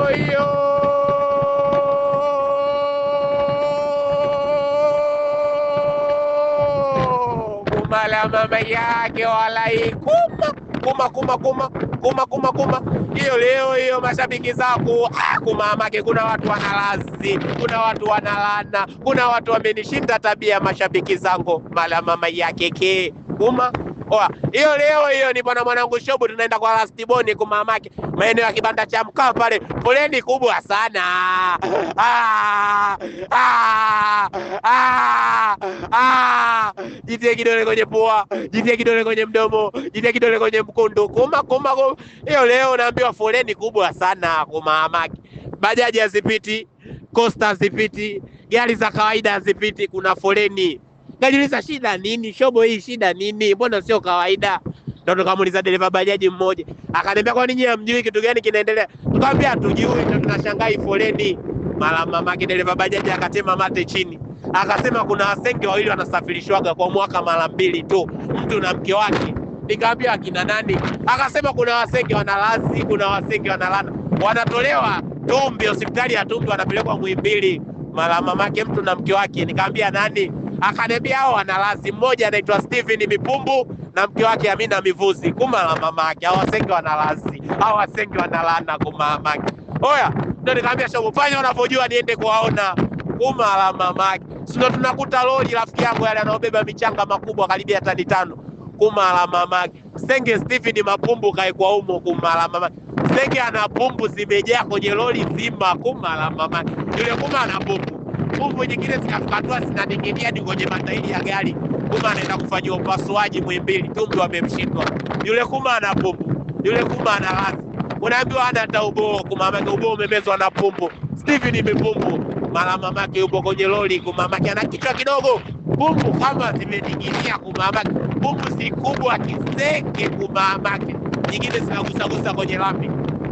Leo hiyo kumala mama yake walai kuma kuma kuma kuma kuma kuma kuma hiyo leo hiyo, mashabiki zangu kumamake, kuna watu wanalazi, kuna watu wanalana, kuna watu wamenishinda tabia, mashabiki zangu mala mama yake ke kuma oa. Hiyo leo hiyo ni bwana mwanangu Shobu, tunaenda kwa Lastiboni kumamake, maeneo ya kibanda cha mkaa pale, foleni kubwa sana. Ah, ah, ah, ah. Jitie kidole kwenye pua, jitie kidole kwenye mdomo, jitie kidole kwenye mkundu, kuma kuma kuma. Hiyo leo naambiwa foleni kubwa sana kumamake, bajaji hazipiti, kosta hazipiti, gari za kawaida hazipiti, kuna foleni. Kajiuliza shida nini? Shobo hii shida nini? Mbona sio kawaida? Ndo tukamuuliza dereva bajaji mmoja, akaniambia kwa nini hamjui kitu gani kinaendelea? Tukamwambia hatujui, ndo tunashangaa hii foleni. Mara mamake dereva bajaji akatema mate chini, akasema kuna wasenge wawili wanasafirishwaga kwa mwaka mara mbili tu, mtu na mke wake. Nikamwambia akina nani? Akasema kuna wasenge wanalazi, kuna wasenge wanalana, wanatolewa Tumbi, hospitali ya Tumbi, wanapelekwa Muhimbili. Mara mamake mtu na mke wake. Nikamwambia nani? Akaniambia hao wanalazi, mmoja anaitwa Steven Mipumbu na mke wake Amina Mivuzi. Kuma la mamake, hao wasenge wanalazi, hao wasenge wanalana kuma mamake. Oya, ndio nikamwambia Shobo, fanya unavyojua niende kuwaona. Kuma la mamake. Si ndio tunakuta lori rafiki yangu yale anaobeba michanga makubwa karibia tani 5. Kuma la mamake. Senge Steven Mapumbu kaekwa humo kuma la mamake. Senge ana pumbu zimejaa kwenye lori zima kuma la mamake. Yule kuma ana pumbu. Pumbu nyingine zikafikatua zinaning'inia hadi kwenye matairi ya gari. Kuma anaenda kufanyiwa upasuaji Muhimbili, tumbo amemshindwa. Yule kuma ana pumbu, yule kuma ana lazi. Unaambiwa hana hata uboo, kuma mamake uboo umemezwa na pumbu. Steven Mipumbu, mara mamake yupo kwenye lori, kuma mamake ana kichwa kidogo. Pumbu kama zimening'inia kuma mamake. Pumbu si kubwa kisenge kuma mamake. Nyingine zinagusagusa kwenye lami.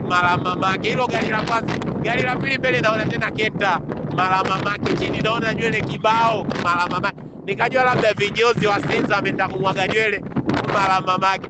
Mara mamake hilo gari la kwanza, gari la pili mbele naona tena kenta. Mara mamake chini naona nywele kibao. Mara mamake nikajua labda vinyozi wa Sinza ameenda kumwaga nywele. Mara mamake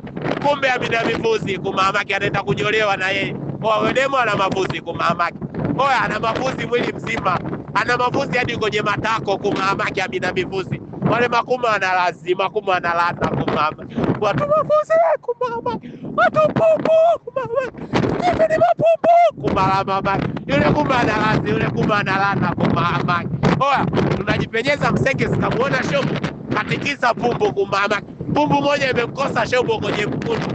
kumbe Amina Mivuzi kumamake anaenda kunyolewa na yeye. Oa wedemo ana mavuzi kumamake. Oya ana mavuzi mwili mzima, ana mavuzi hadi kwenye matako kumamake Amina Mivuzi. Wale makuma ana lazi, makuma ana lana kumama. Watu mavuzi kumamake, watu pumbu kumamake. Hivi ni mapumbu kumala mamake. Yule kuma ana lazi, yule kuma ana lana kumamake. Oya tunajipenyeza msenge, sikamuona Shobo katikisa pumbu kumamake. Pumbu moja imemkosa Shobo kwenye mkono.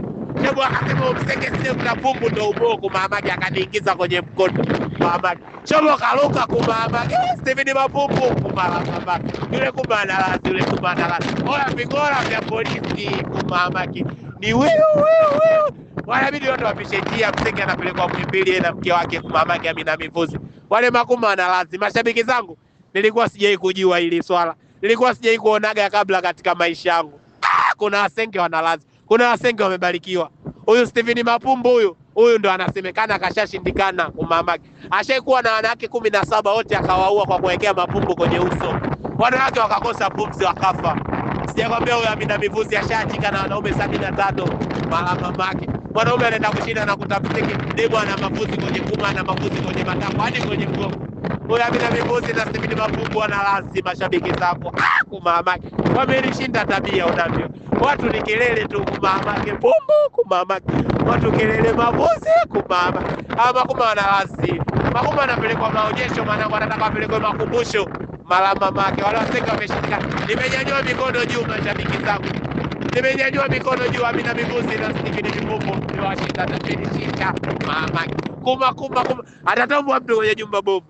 Shobo akasema msenge sio kuna pumbu ndo uboo kumamake, akaniingiza kwenye mkono kumamake. Shobo karuka kumamake, Steven Mapumbu kumala mamake. Yule kuma ana lazi, yule kuma ana lazi. Oya vingora vya polisi kumamake ni wewe wewe wewe. Wanabidi watu wapishe njia, msenge anapelekwa Muhimbili yeye na mke wake kumamake Amina Mivuzi. Wale makuma ana lazi. Mashabiki zangu, nilikuwa sijai kujua hili swala, nilikuwa sijai kuonaga kabla katika maisha yangu. Kuna wasenge wanalazi, kuna wasenge wamebarikiwa. Huyu Steven Mapumbu huyu huyu ndo anasemekana kashashindikana kumamake. Ashaikuwa na wanawake 17 wote akawaua kwa kuwekea mapumbu kwenye uso, wanawake wakakosa pumzi wakafa. Sijakwambia huyu Amina Mivuzi ashaachika na wanaume 75 mara mamake. Mwanaume anaenda kushinda na kutafsiki demu ana mavuzi kwenye kuma, ana mavuzi kwenye matako hadi kwenye mgongo. Huyu Amina Mivuzi na Steven Mapumbu wanalazi, mashabiki zangu. Kumamake wamenishinda tabia, unaambiwa watu ni kelele tu kumamake, pumbu kumamake, watu kelele mavuzi kumama. Makuma wanalazi, makuma anapelekwa maonyesho, mwanangu anataka apelekwe makumbusho. Mara mamake wale wasenge wameshindikana. Nimenyanyua mikono juu mashabiki zangu, nimenyanyua mikono juu. Amina Mivuzi na Steven Mipumbu niwashinda, nimenishinda mamake. Kuma kuma kuma, atatombwa mtu kwenye jumba bovu.